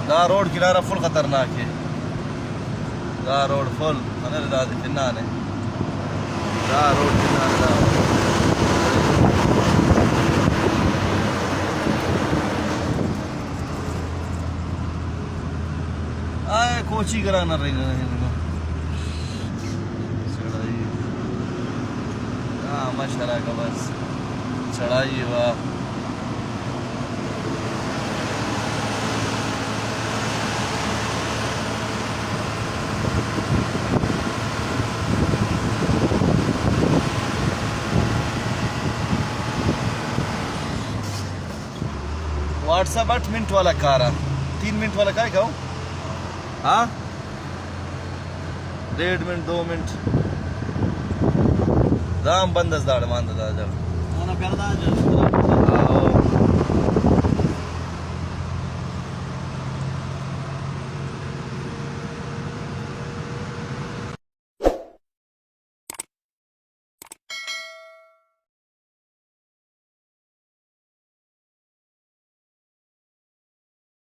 دا रोड किनारा फुल खतरनाक है। دا روډ فل نه دا د نه نه دا روډ کناره دا آए कोची कराना रही ना चढ़ाई। हाँ मशरा का बस चढ़ाई। वाह, व्हाट्सएप 8 मिनट वाला कार, 3 मिनट वाला काय कहूँ? हाँ, 1.5 मिनट 2 मिनट दाम बंद दाड़ मान दा जब। انا پیار دا